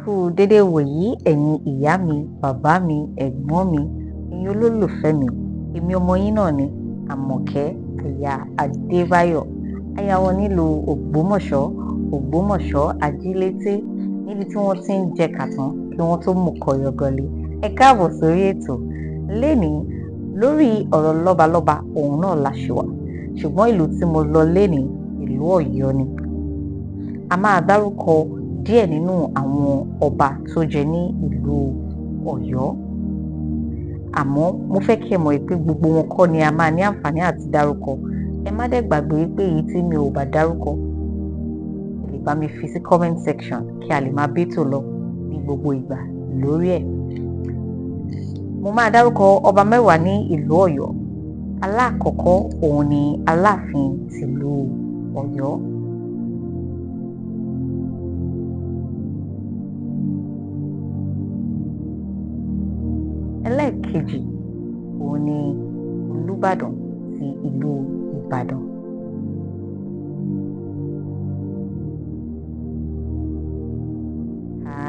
Kú dédé wòyí ẹ̀yin ìyá mi, bàbá mi, ẹ̀gbọ́n mi, ẹ̀yin olólùfẹ́ mi. Èmi ọmọ yín náà ni Àmọ̀kẹ́ aya Adébáyọ̀, aya wọn nílùú Ògbómọ̀ṣọ́, Ògbómọ̀ṣọ́ Ajílété, níbi tí wọ́n ti ń jẹ kàtán kí wọ́n tó mú kọ̀yọ̀gọ̀lé. Ẹ káàbọ̀ sórí ètò. Lénìí, lórí ọ̀rọ̀ lọ́balọ́ba, òun náà la ṣì wà. Ṣùgbọ́n ìlú tí mo lọ lénìí, ìlú Ọ̀yọ́ ni. A máa dárúkọ díẹ̀ nínú àwọn ọba tó jẹ ní ìlú Ọ̀yọ́. Àmọ́ mo fẹ́ kí ẹ mọ̀ pé gbogbo wọn kọ́ ni a máa ní àǹfààní àti dárúkọ. Ẹ má dẹ̀ gbàgbé wípé èyí tí mi ò bá dárúkọ, ẹ lè bá mi fi sí comment section kí a lè máa bẹ́tò lọ ní gbogbo ìgbà lórí ẹ̀. Mo máa dárúkọ ọba mẹ́wàá ní ìlú Ọ̀yọ́. Alákọ̀ọ́kọ́ òun ni Aláàfin tìlú Ọ̀yọ́. Ẹlẹ́ẹ̀kejì òun ni Olúbàdàn ti ìlú Ìbàdàn.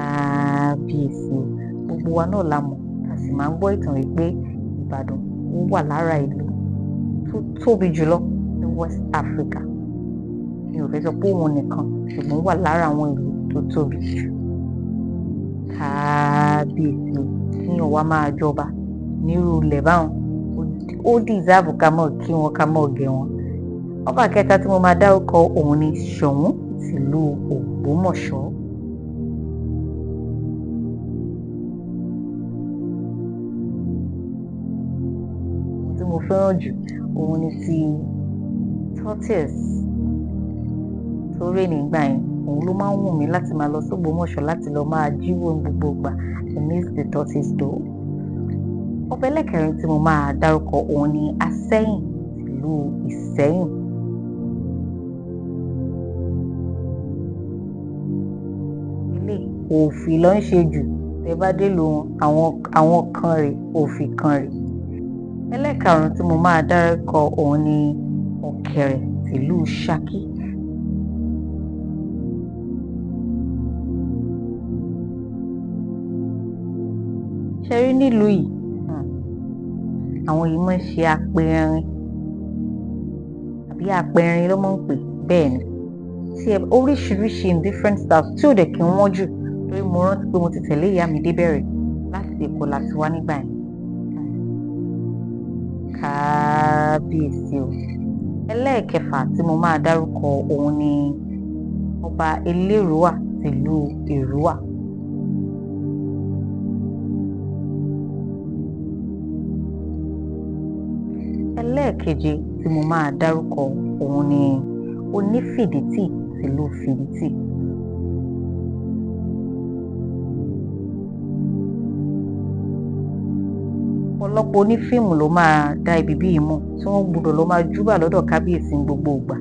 Kábíyèsí, gbogbo wa náà la mọ̀, a sì máa ń gbọ́ ìtàn wípé Ìbàdàn ó wà lára ìlú tó tóbi jùlọ ní West Africa. Mi ò fẹ́ sọ pé òun nìkan, ṣùgbọ́n ó wà lára àwọn ìlú tó tóbi jù. Kábíyèsí, kíyàn wá máa jọba nírú ilẹ̀ báwọn, ó deserve ká mọ̀ kí wọn, ká mọ̀ gẹ̀ wọ́n. Ọba kẹta tí mo máa dárúkọ òun ni Ṣọ̀ún tìlú Ògbómọ̀ṣọ́. Ohun tí mo fẹ́ràn jù òun ni ti tortoise tó rè nígbà yẹn. Òun ló máa ń wù mí láti máa lọ s'Ògbómọ̀ṣọ́ láti lọ máa jíwò ní gbogbo ìgbà. I miss the tortoise though. Ọba ẹlẹ́kẹrin tí mo máa dárúkọ òun ni Asẹ́yìn tìlú Ìsẹ́yìn. Ilé òfì ló ń ṣe jù. Tẹ bá dé ìlú wọn, àwọn kan rè, òfì kan rè. Ẹlẹ́karùn-ún tí mo máa dárúkọ òun ni Ọ̀kẹ̀rẹ̀ tìlú Ṣakí. Ṣé rí nílùú yìí? Àwọn yìí máa ń ṣe apẹrin, àbí apẹrin ló máa ń pè bẹ́ẹ̀ ni. Tí ẹ oríṣiríṣi in different styles tí ò dẹ̀ kí wọ́n jù. Torí mo rántí pé mo ti tẹ̀lé ìyá mi dé bẹ̀rẹ̀ láti Èkó láti wá nígbà yẹn. Kábíyèsí o. Ẹlẹ́ẹ̀kẹfà tí mo máa dárúkọ òun ni Ọba Elérúwà tìlú Èrúwà. Ẹlẹ́ẹ̀keje tí mo máa dárúkọ òun ni Onífìdítì tìlú Fìdítì. Ọ̀pọ̀lọpọ̀ onífíìmù ló máa dá ibi bí yìí mọ̀ tí wọ́n gbọdọ̀ lọ máa júbà lọ́dọ̀ kábíyèsí ní gbogbo ìgbà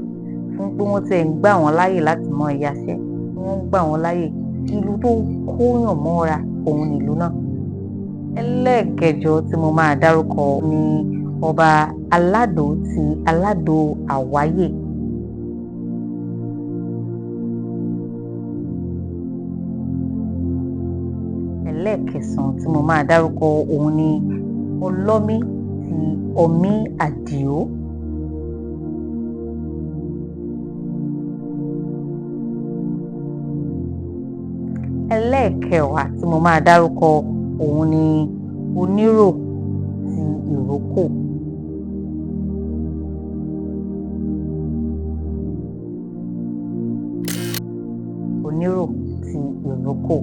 fún pé wọ́n ti ẹ̀ ń gbà wọ́n láyè láti mọ ìyáṣẹ́, wọ́n ń gbà wọ́n láyè. Ìlú tó kóyàn mọ́ra òun nílùú náà. Ẹlẹ́ẹ̀kẹjọ tí mo máa dárúkọ ni Ọba Aládò ti Aládò Àwáyè. Ẹlẹ́ẹ̀kẹsàn-án tí mo máa dárúkọ òun ni Ọlọ́mí ti Ọmí Àdìó. Ẹlẹ́ẹ̀kẹwàá tí mo máa dárúkọ òun ni Onírò ti Ìrókò. Onírò ti Ìrókò.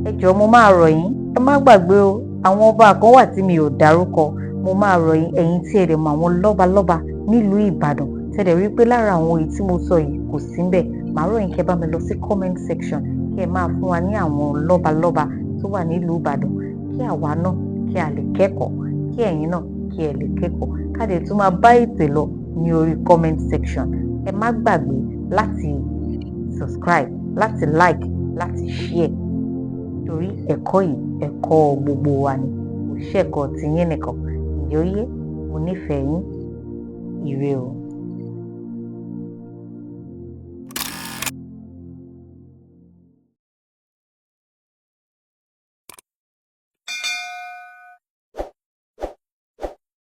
Ẹ jọ̀ọ́ mo máa rọ̀ yín, ẹ má gbàgbé o, àwọn ọba kan wà tí mi ò dárúkọ. Mo máa rọ̀ yín, ẹ̀yin tí ẹ dẹ̀ mọ̀ àwọn lọ́balọ́ba nílùú Ìbàdàn, tí ẹ dẹ̀ rí pé lára àwọn èyí tí mo sọ yìí kò sí ńbẹ̀. Màá rọ̀ yín kí ẹ bá mi lọ sí comment section kí ẹ máa fún wa ní àwọn lọ́balọ́ba tó wà nílùú Ìbàdàn kí àwa náà kí a lè kẹ́kọ̀ọ́, kí ẹ̀yin náà kí ẹ lè kẹ́kọ̀ọ́, ká dẹ̀ tún máa bá ètò lọ ní orí comment section. Ẹ má gbàgbé láti subscribe, láti like, láti share. Torí ẹ̀kọ́ yìí ẹ̀kọ́ gbogbo wa ni, kò ṣẹ̀kọ́ tiyín nìkan. Ǹjẹ́ ó yé? Mo nífẹ̀ẹ́ yín. Ire o.